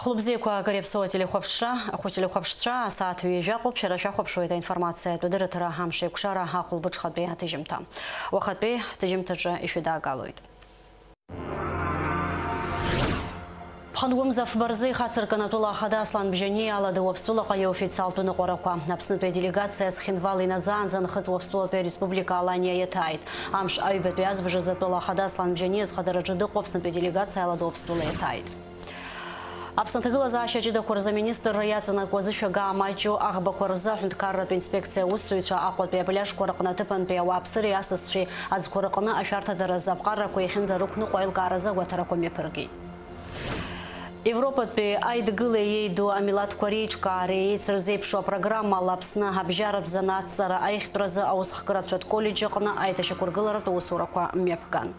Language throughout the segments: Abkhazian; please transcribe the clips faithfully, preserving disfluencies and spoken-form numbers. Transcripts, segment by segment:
Хәылбзиақәа, Кыриаԥсоу ателехәаԥшцәа, ахәы телехәаԥшцәа, асааҭ ҩажәа ыҟоуп, шәара шәахәаԥшуеит аинформациатә адырраҭара Амш еиқәшара ахәылбыҽхатәи аҭыжьымҭа. Уахатәи ҳҭыжьымҭаҿы ишәыдаагалоит. Ԥхынгәымз афба рзы ихацыркын атәыла ахада Аслан Бжьаниа Алада Уаԥстәылаҟа иофициалтә ныҟәарақәа. Аԥснытәи аделегациа Цхинвал инаӡаанӡа Нхыҵ Уаԥстәылатәи ареспублика Аланиа иаҭааит. Амш аҩбатәи азбжазы атәыла ахада Аслан Бжьаниа зхадараҿы дыҟоу Аԥснытәи аделегациа Алада Уаԥстәыла иаҭааит. Аԥсны аҭагылазаашьа ҷыдақәа рзы аминистрра иаҵанакуа зышәага амаҷу аӷбақәа рзы аҳәынҭқарратә инспекциа аусзуҩцәа Аҟәатәи апляжқәа рҟны аҭыԥантәи ауааԥсыреи асасцәеи аӡқәа рҟны ашәарҭадаразы аԥҟарақәа иахьынӡарықәныҟәо аилкааразы агәаҭарақәа мҩаԥыргеит. Европатәи аидгылеи иеиду амилаҭқәа реиҿкаареи еицырзеиԥшу апрограммала Аԥсны абжьаратә занааҭҵара аихтәразы аусхкырацәатә коллеџь аҟны аиҭашьақәыргыларатә усурақәа мҩаԥган.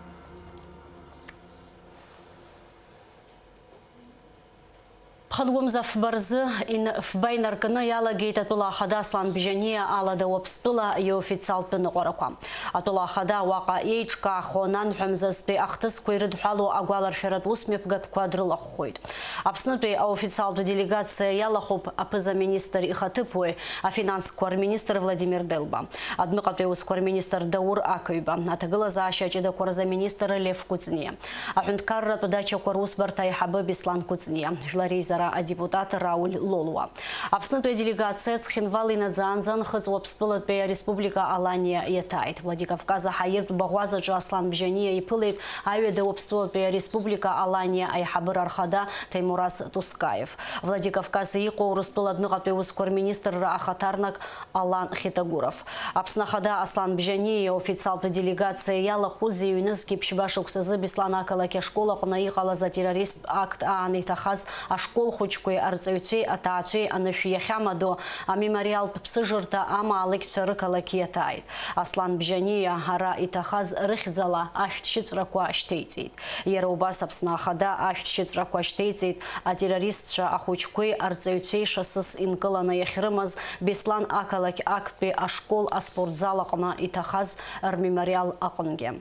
Ԥхынгәымз афба рзы ин-, фба инаркны иалагеит атәыла ахада Аслан Бжьаниа Алада Уаԥстәыла иофициалтә ныҟәарақәа. Атәыла ахада уаҟа еиҿкаахо ананҳәамзазтәи ахҭысқәа ирыдҳәалоу агәаларшәаратә усмҩаԥгатәқәа дрылахәхоит. Аԥснытәи аофициалтә делегациа иалахәуп аԥыза-министр ихаҭыԥуаҩ, афинансқәа рминистр Владимир Делба, адәныҟатәи аусқәа рминистр Даур Ақаҩба, аҭагылазаашьа аҷыдақәа рзы аминистр Лев Кәыҵниа, аҳәынҭқарратә дачақәа русбарҭа аиҳабы Беслан Кәыҵниа, жәлар реизара адепутат Рауль Лолуа. Аԥснытәи аделегациа Цхинвал инаӡаанӡа Нхыҵ Уаԥстәылатәи ареспублика Аланиа иаҭааит. Владикавказ аҳаиртә баӷәазаҿы Аслан Бжьаниа иԥылеит Аҩада Уаԥстәылатәи ареспублика Аланиа аиҳабыра рхада Ҭемураз Тускаев, Владикавказ иҟоу Урыстәыла адәныҟатәи аусқәа рминистрра ахаҭарнак Алан Хетагуров. Аԥсны Ахада Аслан Бжьаниа иофициалтә делегациа иалахәыз иҩнызқьи ԥшьба шықәсазы Беслан ақалақь ашкол аҟны иҟалаз атеррористтә акт аан иҭахаз ашкол хәыҷқәеи арҵаҩцәеи аҭаацәеи анышә иахьамадоу амемориалтә ԥсыжырҭа амаалықьцәа рықалақь иаҭааит. Аслан Бжьаниа ара иҭахаз рыхьӡала ашәҭшьыҵәрақәа шьҭеиҵеит. Иара убас Аԥсны Ахада ашәҭшьыҵәрақәа шьҭеиҵеит атеррористцәа ахәыҷқәеи арҵаҩцәеи шасыс инкыланы иахьрымаз Беслан ақалақь актәи ашкол аспортзал аҟны иҭахаз рмемориал аҟынгьы.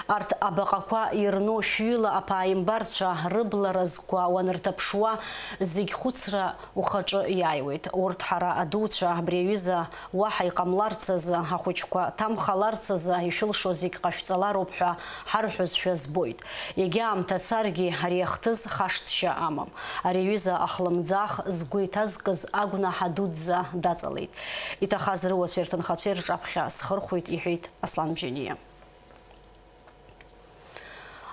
Арҭ абаҟақәа ирну шәҩыла аԥааимбарцәа рыбла разқәа уанырҭаԥшуа, зегь хәыцра ухаҿы иааиуеит. Урҭ ҳара адуцәа абри аҩыза уаҳа иҟамларц азы, ахәыҷқәа ҭамхаларц азы ишәылшо зегь ҟашәҵалароуп ҳәа ҳарҳәозшәа збоит. Егьа аамҭа царгьы ари ахҭыс хашҭшьа амам. Ари аҩыза ахлымӡаах згәы иҭазкыз агәнаҳа дуӡӡа даҵалеит. Иҭахаз рыуацәеи рҭынхацәеи рҿаԥхьа схырхәоит, иҳәеит Аслан Бжьаниа.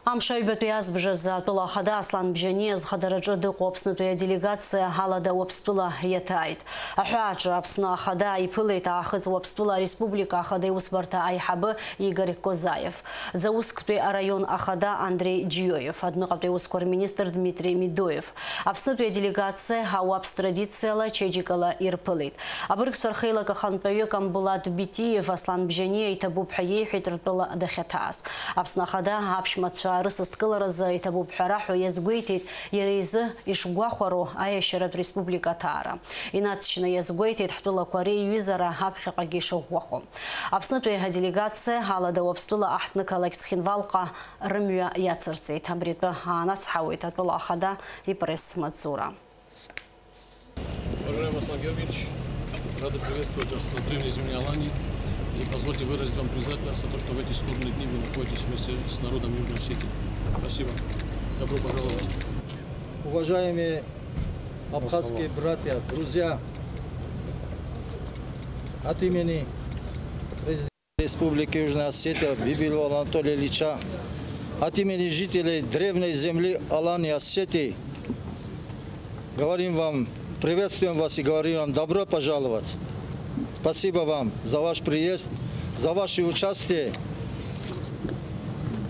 Амш аҩбатәи азбжазы атәыла ахада Аслан Бжьаниа зхадараҿы дыҟоу Аԥснытәи аделегациа Алада Уаԥстәыла иаҭааит. Аҳәааҿы Аԥсны Ахада иԥылеит Аахыҵ Уаԥстәыла Ареспублика Ахада Иусбарҭа аиҳабы Игорь Козаев, Ӡаусктәи араион Ахада Андреи Џьиоев, адәныҟатәи аусқәа рминистр Дмитрий Медоев. Аԥснытәи аделегациа ауаԥс традициала, чеиџьыкала ирԥылеит. Абыргцәа рхеилак ахантәаҩы Камбулат Битиев Аслан Бжьаниа иҭабуп ҳәа иеиҳәеит ртәыла дахьаҭааз. Аԥсны Ахада аԥшәмацәа рысасдкыларазы иҭабуп ҳәа раҳәо иазгәеиҭеит иара изы ишгәахәароу аиашьаратә республика аҭаара. Инаҵшьны иазгәеиҭеит ҳтәылақәа реиҩызара аԥхьаҟагьы ишыӷәӷәахо. Аԥснытәи аделегациа Алада Уаԥстәыла аҳҭнықалақь Цхинвалҟа рымҩа иацырҵеит. Абри атәы аанацҳауеит атәыла ахада ипресс-маҵзура. Уважаемый Аслан Георгиевич, рады приветствовать вас на древней земле Алании. И позвольте выразить вам признательность за то, что в эти скорбные дни вы находитесь вместе с народом Южной Осетии. Спасибо. Добро пожаловать. Уважаемые абхазские братья, друзья, от имени президента Республики Южная Осетия Бибилова Анатолия Ильича, от имени жителей древней земли Алании Осетии говорим вам, приветствуем вас и говорим вам добро пожаловать. Спасибо вам за ваш приезд, за ваше участие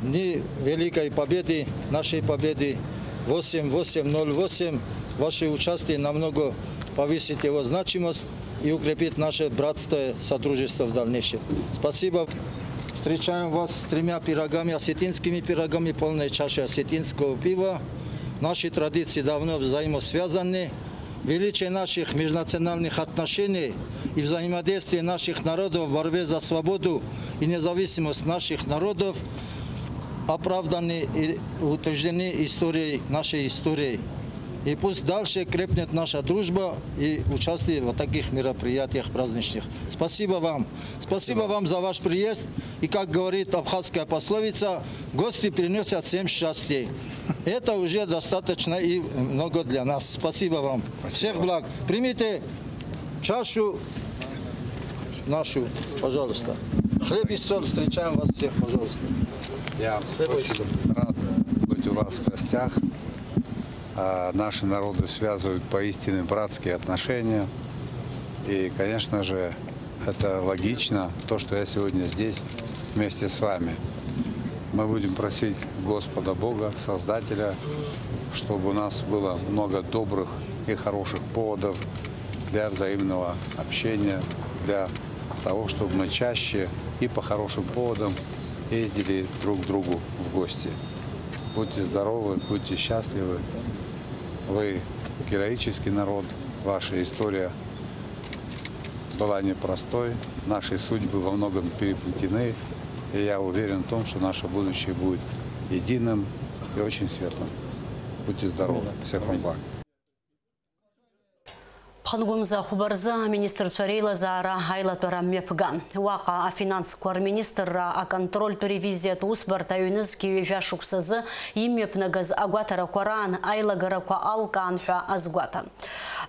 в Дни Великой Победы, нашей Победы восемь восемь ноль восемь. Ваше участие намного повысит его значимость и укрепит наше братское сотрудничество в дальнейшем. Спасибо. Встречаем вас с тремя пирогами, осетинскими пирогами, полной чашей осетинского пива. Наши традиции давно взаимосвязаны. Величие наших межнациональных отношений и взаимодействие наших народов в борьбе за свободу и независимость наших народов оправданы и утверждены историей, нашей историей. И пусть дальше крепнет наша дружба и участие в таких мероприятиях праздничных. Спасибо вам. Спасибо вам за ваш приезд. И, как говорит абхазская пословица, гости приносят семь счастий. Это уже достаточно и много для нас. Спасибо вам. Всех благ. Примите чашу нашу, пожалуйста. Хлеб и соль, встречаем вас всех, пожалуйста. Я очень рад быть у вас в гостях. А, наши народы связывают поистине братские отношения. И, конечно же, это логично, то, что я сегодня здесь вместе с вами. Мы будем просить Господа Бога, Создателя, чтобы у нас было много добрых и хороших поводов для взаимного общения, для того, чтобы мы чаще и по хорошим поводам ездили друг к другу в гости. Будьте здоровы, будьте счастливы. Вы героический народ, ваша история была непростой, наши судьбы во многом переплетены, и я уверен в том, что наше будущее будет единым и очень светлым. Будьте здоровы. Всех вам благ. Ԥхынгәымза ахәба рзы аминистрцәа реилазаара аилатәара мҩаԥган. Уаҟа афинансқәа рминистрра аконтрольтә ревизиатә усбарҭа аҩнызқьи ҩажәа шықәсазы имҩаԥнагаз агәаҭарақәа раан аилагарақәа алкаан ҳәа азгәаҭан.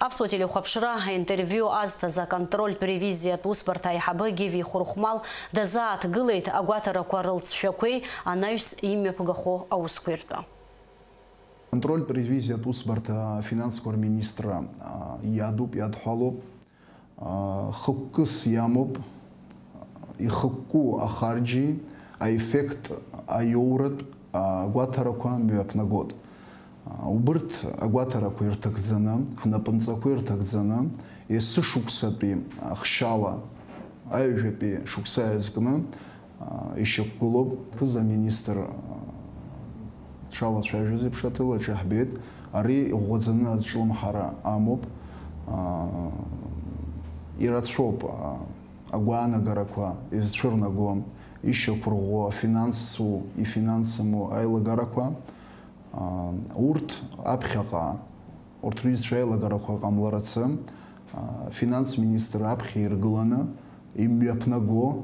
Аԥсуа телехәаԥшра аинтервиу азҭаз аконтрольтә ревизиатә усбарҭа аиҳабы Гиви Хәырхәмал дазааҭгылеит агәаҭарақәа рылҵшәақәеи анаҩс имҩаԥгахо аусқәеи ртәы. Контрольтә ревизиатә усбарҭа афинансқәа рминистрра, а, иадуп, иадҳәалоуп. А, хықәкыс иамоуп, ихықәку ахарџьи аеффект аиоуратә, а, агәаҭарақәа мҩаԥнагоит. А, убырҭ агәаҭарақәа ирҭагӡаны, ҳнапынҵақәа ирҭагӡаны, есышықәсатәи ахшьала аҩажәатәи шықәса иазкны, а, ишьақәгылоуп. Ԥыза-министр, а, дшалацәажәоз еиԥш, аҭел аҿы иаҳбеит, ари иӷәӷәаӡаны азҿлымҳара амоуп. А, ирацәоуп, а, агәаанагарақәа изцәырнаго, ишьақәырӷәӷәо афинансу, ифинансыму аилагарақәа. А, урҭ аԥхьаҟа, урҭ рҩызцәа аилагарақәа ҟамларацы, а, афинанс министр аԥхьа иргыланы имҩаԥнаго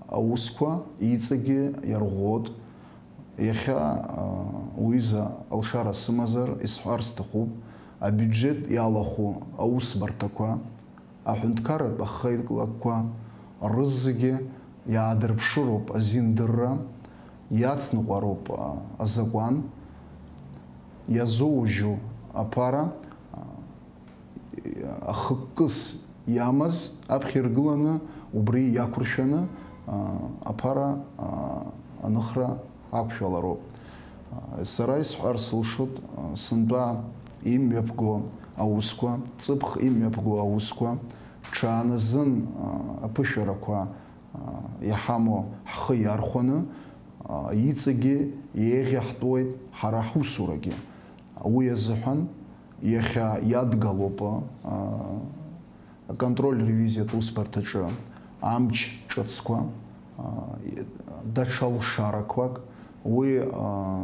аусқәа иҵегьы иарӷәӷәоит. Иахьа, а, уҩыза алшара сымазар, исҳәар сҭахуп, абиуџьет иалахәу аусбарҭақәа, аҳәынҭқарратә ахеилакқәа рызегьы иаадырԥшыроуп азиндырра, иацныҟәароуп, а, азакәан, иазоужьу аԥара, а, ахықәкыс иамаз аԥхьа иргыланы, убри иақәыршәаны, а, аԥара, а, аныхра ақәшәалароуп. А, сара исҳәар сылшоит, а, сынтәа имҩаԥго аусқәа, ҵыԥх имҩаԥго аусқәа, ҽааназын, а, аԥышәарақәа, а, иҳамоу ҳхы иархәаны, а, иҵегьы еиӷьаҳтәуеит ҳара ҳусурагьы. Уи азыҳәан иахьа иадгалоуп, а, аконтроль-ревизиатә усбарҭаҿы амч ҿыцқәа, а, даҽа лшарақәак, уи, а,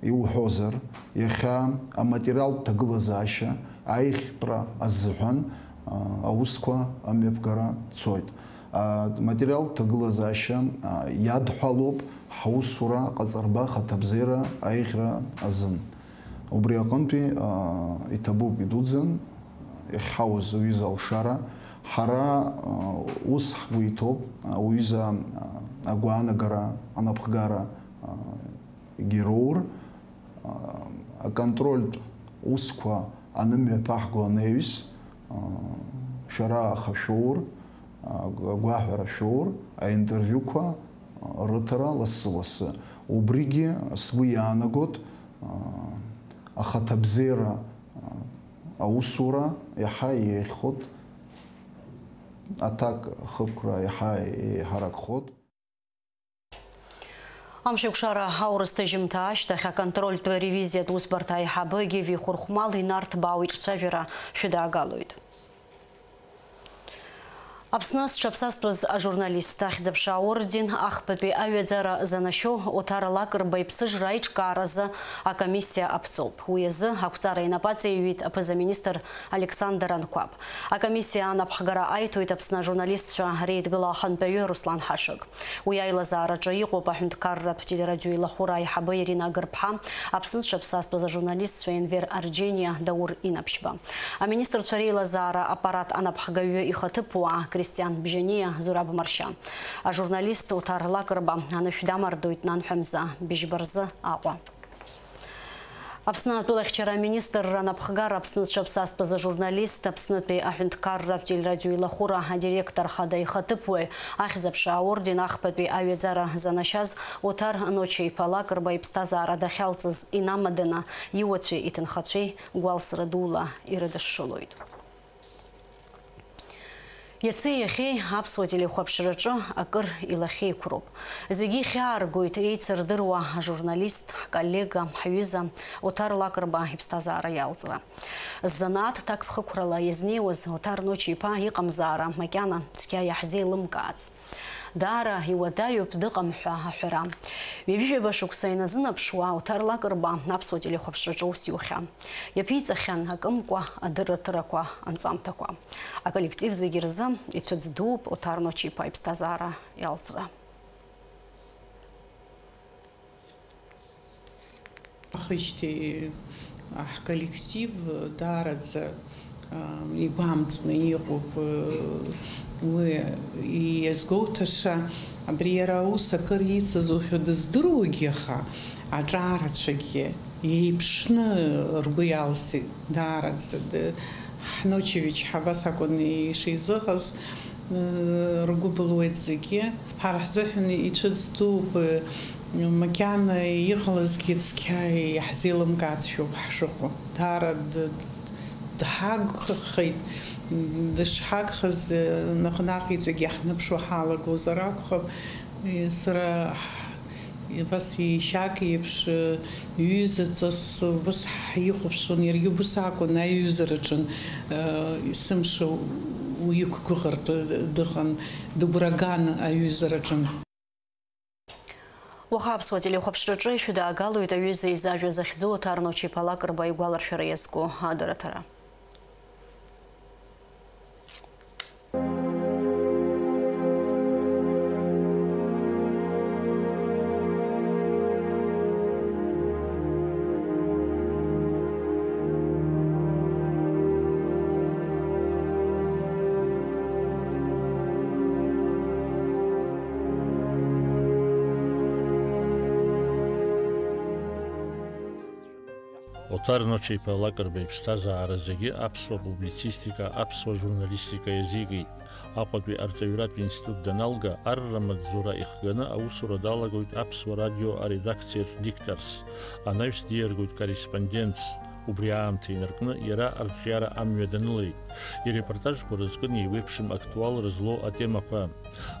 иуҳәозар, иахьа аматериалтә ҭагылазаашьа аиӷьтәра азыҳәан, а, аусқәа амҩаԥгара цоит. Аматериалтә ҭагылазаашьа, а, иадҳәалоуп ҳусура аҟаҵарба ахаҭабзиара аиӷьра азын. Убри аҟынтәи, а, иҭабуп идуӡӡан иахьҳауз уҩыза алшара. Ҳара, а, ус ҳгәы иҭоуп, а, уҩыза, а, агәаанагара, анапхгара, а, егьироур, а, аконтрольтә усқәа анымҩаԥаҳго анаҩс, а, шәара аха шәоур, а, агәаҳәара шәоур, аинтервиуқәа, а, рыҭара лассы-лассы. Убригьы сгәы иаанагоит, а, ахаҭабзиара, а, аусура иаҳа еиӷьхоит, аҭак хықәра иаҳа еиҳаракхоит. Амшеикәшара аурыс ҭыжьымҭа ашьҭахь аконтрольтә ревизиатә усбарҭа аиҳабы Гиви Хәырхәмал инарҭбаау иҿцәажәара шәыдаагалоит. Аԥсны зҽаԥсазтәыз ажурналист ахьӡ-аԥша аорден ахԥатәи аҩаӡара занашьоу Оҭар Лакрба иԥсыжра аиҿкааразы акомиссиа аԥҵоуп. Уи азы ақәҵара инапаҵаиҩит аԥыза-министр Александр Анқәаб. Акомиссиа анапхгара аиҭоит Аԥсны ажурналистцәа реидгыла ахантәаҩы Руслан Ҳашыг. Уи аилазаараҿы иҟоуп аҳәынҭқарратә телерадиоеилахәыра аиҳабы Ирина Агырԥҳа, Аԥсны зҽаԥсазтәыз ажурналистцәа Енвер Арџьениа, Даур Инаԥшьба. Аминистрцәа реилазаара аппарат анапхгаҩы ихаҭыԥуаа Кристиан Бжьаниа, Зураб Маршьан. Ажурналист Оҭар Лакрба анышә дамардоит нанҳәа мза, быжьба рзы Аҟәа. Аԥсны атәылахьчара аминистрра анапхгара Аԥсны зҽаԥсазтәыз ажурналист, Аԥснытәи аҳәынҭқарратә телерадиоеилахәыра адиректор хада ихаҭыԥуаҩ, ахьӡ-аԥша аорден ахԥатәи аҩаӡара занашьаз Оҭар Ноча-иԥа Лакрба иԥсҭазаара дахьалҵыз инамаданы, иуацәеи иҭынхацәеи гәалсра дула ирыдышшылоит. Иаци иахьеи аԥсуа телехәаԥшраҿы акыр илахьеиқәроуп. Зегьы ихьааргоит еицырдыруа ажурналист, ҳколлега, ҳҩыза Оҭар Лакрба иԥсҭазаара иалҵра. Ззанааҭ ҭакԥхықәрала иазнеиуаз Оҭар Ноча-иԥа иҟамзаара макьана цқьа иаҳзеилымкаац. Даара иуадаҩуп дыҟам ҳәа аҳәара. Ҩажәижәаба шықәса иназынаԥшуа, Оҭар Лакрба аԥсуа телехәаԥшраҿы аус иухьан. Иаԥиҵахьан акымкәа адырраҭырақәа анҵамҭақәа. Аколлектив зегьы рзы ицәыӡ дууп Оҭар Ноча-иԥа иԥсҭазаара иалҵра. Ахижьҭеи ҳколлектив даараӡа, а, игәамҵны иҟоуп, уи иазгәоуҭаша, абри иара аус акыр ицызухьоу дыздыруагьы, аха аҿарацәагьы еиԥшны ргәы иалсит даараӡа. Д-, Ҳночевич ҳабас акәын ишизыҟаз, ргәы былуеит зегьы. Ҳара ҳзыҳәан ицәыӡ дууп, макьана иҟалазгьы цқьа иаҳзеилымкаацшәоуп ҳшыҟоу. Даара д-, дҳагхеит, дышҳагхаз, наҟ-наҟ иҵегь иаҳныԥшуа ҳалагозар акәхап. Сара Абас ишьак еиԥш, ҩыза ҵас убас ҳихәаԥшуан, иаргьы убас акәын аиҩызараҿын, сымш уиқәгәыӷыртә дыҟан, дыгәраган аиҩызараҿын. Уаха аԥсуа телехәаԥшраҿы ишәыдаагалоит аҩыза изажәа захьӡу Оҭар Ноча-иԥа Лакрба игәаларшәара иазку адырраҭара. Оҭар Ноча-иԥа Лакрба иԥсҭазаара зегьы аԥсуа публицистика, аԥсуа журналистика иазикит. Аҟәатәи арҵаҩратә институт даналга, арра маҵзура ихганы аусура далагоит Аԥсуа радио аредакциаҿ дикторс, анаҩс диаргоит корреспондентс. Убри аамҭа инаркны иара арҿиара амҩа данылеит. Ирепортажқәа рызкын еиуеиԥшым актуалра злоу атемақәа.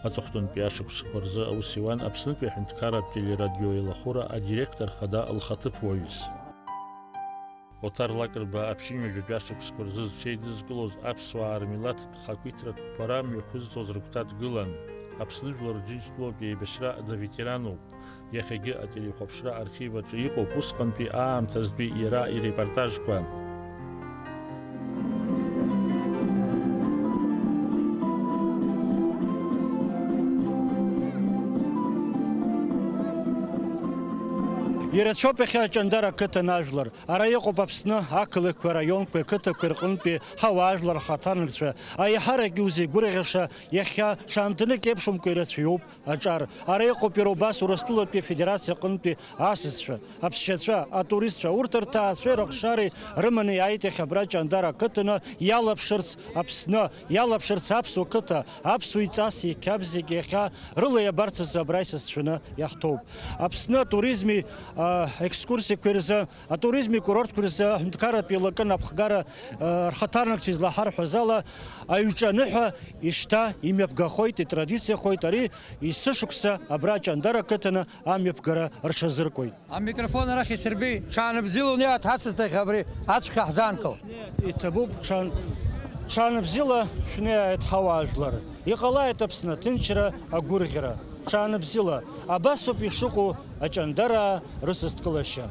Аҵыхәтәантәи ашықәсқәа рзы аус иуан Аԥснытәи аҳәынҭқарратә телерадиоеилахәыра адиректор хада лхаҭыԥуаҩыс. Оҭар Лакрба аԥшьынҩажәатәи ашықәсқәа рзы зҽеидызкылоз аԥсуаа рмилаҭтә хақәиҭратә қәԥара мҩақәызҵоз рыгәҭа дгылан. Аԥсны Жәлар Џьынџьтәылатә еибашьра даветерануп. Иахьагьы ателехәаԥшра архив аҿы иҟоуп усҟантәи аамҭазтәи иара ирепортажқәа. Ирацәоуп иахьа Аҷандара ақыҭан ажәлар. Ара иҟоуп Аԥсны ақалақьқәеи араионқәеи ақыҭақәеи рҟынтәи ҳауаажәлар рхаҭарнакцәа. Аиҳарак иузеигәырӷьаша, иахьа ҽаамҭанык еиԥшымкәа ирацәаҩуп аҿар. Ара иҟоуп иара убас Урыстәылатәи Афедерациа аҟынтәи асасцәа, аԥсшьацәа, атуристцәа, урҭ рҭаацәеи рыхшареи рыманы иааит иахьа абра Ҷандара ақыҭаны иалаԥшырц Аԥсны, иалаԥшырц аԥсуа қыҭа, аԥсуа иҵас иқьабз зегьы иахьа рыла иабарц азы абра исасцәаны иаҳҭоуп. Аԥсны атуризми, а, екскурсиақәеи рзы, атуризми курортқәеи рзы аҳәынҭқарратә еилакы анапхгара, а, рхаҭарнакцәа излаҳарҳәаз ала, аҩҿа аныҳәа ишьҭа имҩаԥгахоит, итрадициахоит, ари есышықәса абра Ҷандара ақыҭаны амҩаԥгара рҽазыркуеит. Амикрофон арахь исырбеи, ҽаанбзиала унеи аҭҳацызҭахь абри ацәҟьа ҳзаанкыл. Иҭабуп, ҽан-, ҽаанбзиала шәнеи ҳауаажәлар. Иҟалааит Аԥсны аҭынчра, агәырӷьара, ҽаанбзиала, абасоуп ишыҟоу аҷандараа рысасдкылашьа.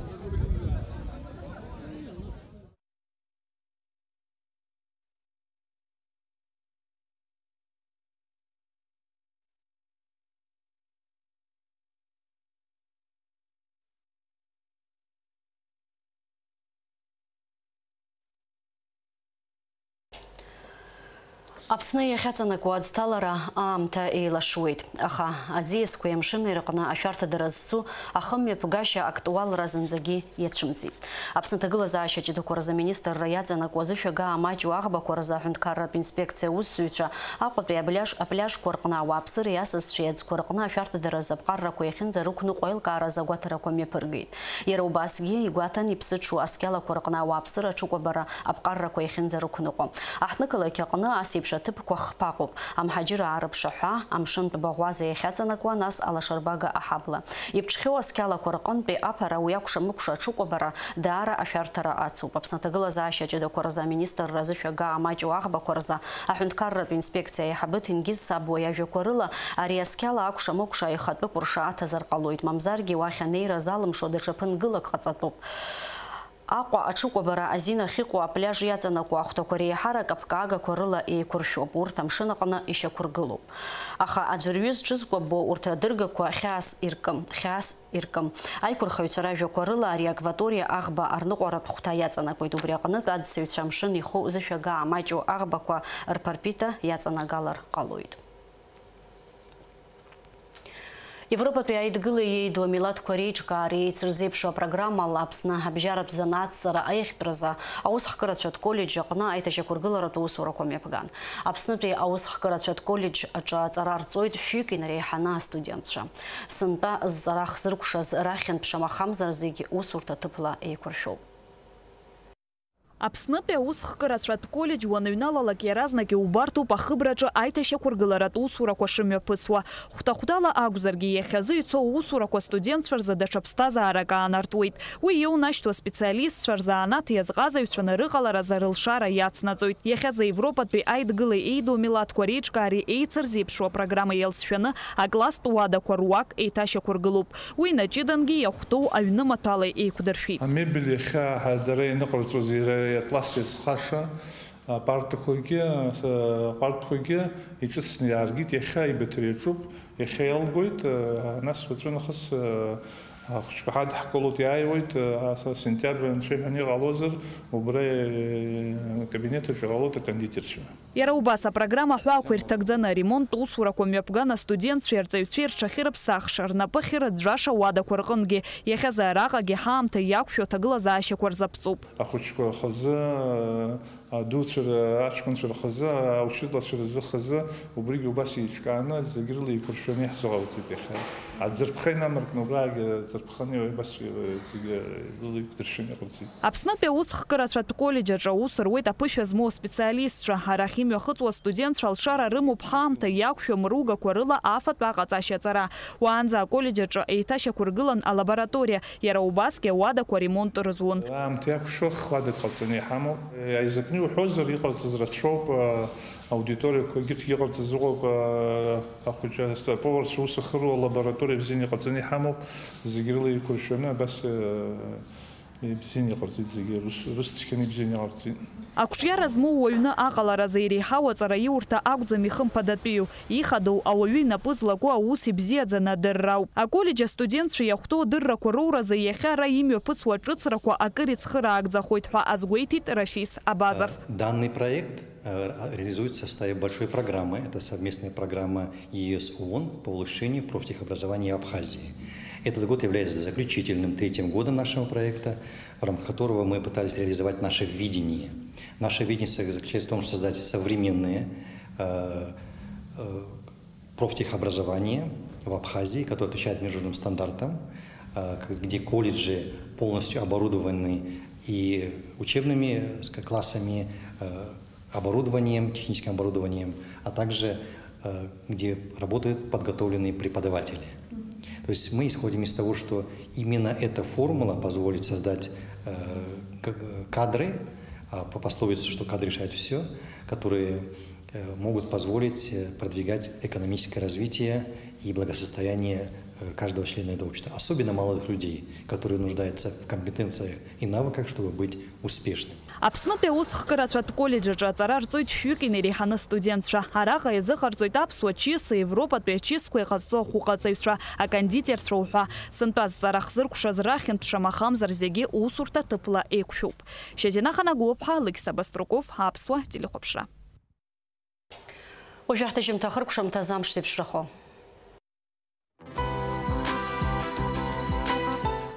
Аԥсны иахьаҵанакуа аӡҭалара аамҭа еилашуеит, аха аӡиасқәеи амшыни рҟны ашәарҭадара зцу ахымҩаԥгашьа актуалра зынӡагьы иацәымҵит. Аԥсны аҭагылазаашьа ҷыдақәа рзы аминистрра иаҵанакуа зышәага амаҷу аӷбақәа рзы аҳәынҭқарратә инспекциа аусзуҩцәа Аҟәатәи аблиаж-, апляжқәа рҟны ауааԥсыреи асасцәеи аӡқәа рҟны ашәарҭадара рзы аԥҟаррақәа иахьынӡарықәныҟәо аилкаара азы агәаҭарақәа мҩаԥыргеит. Иара убасгьы игәаҭан иԥсыҽу асқьалақәа рҟны ауааԥсыра аҽыкәабара аԥҟаррақәа иахьынӡарықәныҟәо. Аҳҭнықалақь аҟны ас еиԥш аҭыԥқәа хԥа ыҟоуп. Амҳаџьыраа рыԥшаҳәа, амшынтә баӷәаза иахьаҵанакуа, нас алашарбага аҳабла. Иԥҽхьоу асқьалақәа рҟынтәи аԥара уи акәша-мыкәша аҽыкәабара даара ашәарҭара ацуп. Аԥсны аҭагылазаашьа ҷыдақәа рзы аминистрра зышәага амаҷу аӷбақәа рзы аҳәынҭқарратә инспекциа аиҳабы Ҭенгиз Сабуа иажәақәа рыла, ари асқьала акәша-мыкәша аихатәы ҟәырша аҭазар ҟалоит, мамзаргьы уахь анеира залымшо даҽа ԥынгылак ҟаҵатәуп. Аҟәа аҽыкәабара азин ахьыҟоу апляж иаҵанакуа ахәҭақәа реиҳарак аԥкаагақәа рыла еиқәыршәоуп, урҭ амшын аҟны ишьақәыргылоуп. Аха аӡәырҩы зҽызкәабо урҭ адыргақәа хьаас иркым, хьаас иркым. Аиқәырхаҩцәа ражәақәа рыла, ари акваториа аӷба арныҟәаратә хәҭа иаҵанакуеит, убри аҟнытә аӡсаҩцәа амшын иху зышәага амаҷу аӷбақәа рԥарпита иаҵанагалар ҟалоит. Европатәи Аидгылеи еидоу амилаҭқәа реиҿкаареи еицырзеиԥшу апрограммала Аԥсны абжьаратә занааҭҵара аиӷьтәразы аусхкырацәатә коллеџь аҟны аиҭашьақәыргыларатә усурақәа мҩаԥган. Аԥснытәи аусхкырацәатә коллеџь аҿы аҵара рҵоит шәҩык инареиҳаны астудентцәа. Сынтәа зҵара хзыркәшаз рахьынтә шамахамзар зегь усурҭа ҭыԥла еиқәыршәоуп. Аԥснытәи аусхкырацәатә коллеџь уаныҩналалак иаразнак иубарҭоуп ахыбраҿы аиҭашьақәыргыларатә усурақәа шымҩаԥысуа. Хәҭа-хәҭала акәзаргьы, иахьазы ицо аусурақәа студентцәа рзы даҽа ԥсҭазаарак аанартуеит. Уи иоунашьҭуа специалистцәа рзанааҭ иазҟазаҩцәаны рыҟаларазы рылшара иацнаҵоит. Иахьазы Европатәи Аидгылеи еидоу милаҭқәа реиҿкаареи еицырзеиԥшу апрограмма иалҵшәаны акласстә уадақәа руак еиҭашьақәыргылоуп. Уи наҷыдангьы иахәҭоу аҩны маҭәала еиқәдыршәеит. Амебель иахьа дара ианыҟарҵоз, иара иатлас иацхраша апартақәагьы, с-, аҟәардәқәагьы иҿыцны иааргеит. Иахьа ибаҭыр иаҿуп, иахьа иалгоит, а, нас уаҵәы нахыс, а, ахәыҷқәа ҳадҳкылоит, иааиуеит, а, с-, сентиабр анцәа иҳәаны иҟалозар, убра, э, акабинет аҿы иҟалоит акондитерцәа. Иара убас апрограмма аҳәаақәа ирҭагӡаны аремонттә усурақәа мҩаԥган астудентцәеи арҵаҩцәеи рҽахьырыԥсахша, рнапы ахьырӡәӡәаша ауадақәа рҟынгьы. Иахьазы араҟагьы ҳаамҭа иақәшәо аҭагылазаашьақәа рзаԥҵоуп. Ахәыҷқәа рхазы, адуцәа, аҷкәынцәа рхазы, аучытлацәа рзы хазы, убригьы убас еиҿкааны, зегь рыла еиқәыршәаны иаҳзыҟарҵеит иахьа. Аӡырԥха инамаркны убраагьы аӡырԥха Ԥхынҩажәа абас зегьы лылаҩ дыршәын иҟарҵеит. Аԥснытәи аусхкырацәатә коллеџь аҿы аус руеит аԥышәа змоу аспециалистцәа. Арахь имҩахыҵуа астудентцәа алшара рымоуп ҳаамҭа иақәшәо мругақәа рыла афатә аҟаҵашьа аҵара. Уаанӡа аколлеџь аҿы еиҭашьақәыргылан алабораториа, иара убасгьы ауадақәа ремонт рызун. Аамҭа иақәшәо х-уадак ҟаҵаны иҳамоуп. Аизакны иуҳәозар, иҟарҵаз рацәоуп, аудиториақәа егьырҭгьы иҟарҵаз ыҟоуп, ахәыҷы, аповарцәа аус ахыруа алабораториа бзианы иҟаҵаны иҳамоуп. Зегь рыла еиқәыршәаны абас, э, ибзианы иҟарҵеит, зегьы рус, рус цқьаны ибзианы иҟарҵеит. Ақәҿиара змоу уаҩны аҟаларазы иреиҳау аҵараиурҭа акәӡам ихымԥадатәиу, ихадоу ауаҩы инапы злаку аус ибзиаӡаны адырра ауп. Аколлеџь астудентцәа иахәҭоу адыррақәа роуразы иахьа ара имҩаԥысуа ҿыцрақәа акыр ицхыраагӡахоит ҳәа азгәеиҭеит Рафис Абазов. Данный проект э, реализуется в составе большой программы. Это совместная программа ЕС ООН по улучшению профтехобразования Абхазии. Этот год является заключительным, третьим годом нашего проекта, в рамках которого мы пытались реализовать наше видение. Наше видение со-, заключается в том, чтобы создать современное, э, э, профтехобразование в Абхазии, которое отвечает международным стандартам, э, к-, где колледжи полностью оборудованы и учебными, э, с-, классами, э, оборудованием, техническим оборудованием, а также, э, где работают подготовленные преподаватели. То есть мы исходим из того, что именно эта формула позволит создать, э, к-, кадры, а, по пословице, что кадры решают всё, которые, э, могут позволить э, продвигать экономическое развитие и благосостояние э, каждого члена этого общества, особенно молодых людей, которые нуждаются в компетенциях и навыках, чтобы быть успешными. Аԥснытәи аусхкырацәатә коллеџь аҿы аҵара рҵоит шәҩык инареиҳаны астудентцәа. Араҟа иазыҟарҵоит аԥсуа чысеи Европатәи ачысқәеи ҟазҵо ахәыҟаҵаҩцәа, акондитерцәа уҳәа. Сынтәа азҵаара хзыркәшаз рахьынтә шамахамзар зегьы усурҭа ҭыԥла еиқәшәоуп. Шьазина Ханагәлоуп ҳәа Алықьса Баструков, Аԥсуа телехәаԥшра. Уажәы ҳҭыжьымҭа ахыркәшамҭаз амш зеиԥшрахо.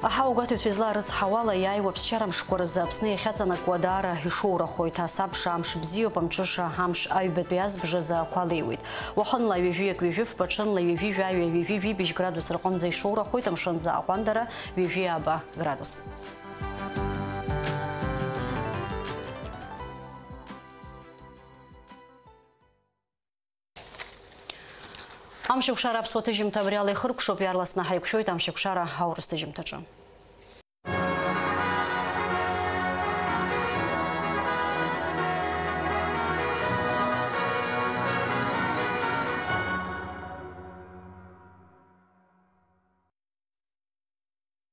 Аҳауагәаҭаҩцәа излаарыцҳауала, иааиуа ԥсшьара мшқәа рзы Аԥсны иахьаҵанакуа даара ишоурахоит. Ас абжа амш бзиоуп, амҽыша амш аҩбатәи азбжазы ақәа леиуеит. Уахынла ҩажәи акы ҩажәи фба, ҽынла ҩажәи жәаҩа, ҩажәи жәибжь градус рҟынӡа ишоурахоит, амшынӡы аҟәандара ҩажәи ааба градус. Амшеикәшара аԥсуа ҭыжьымҭа абри ала ихыркәшоуп, иаарласны ҳаиқәшәоит Амшеикәшара аурыс ҭыжьымҭаҿы.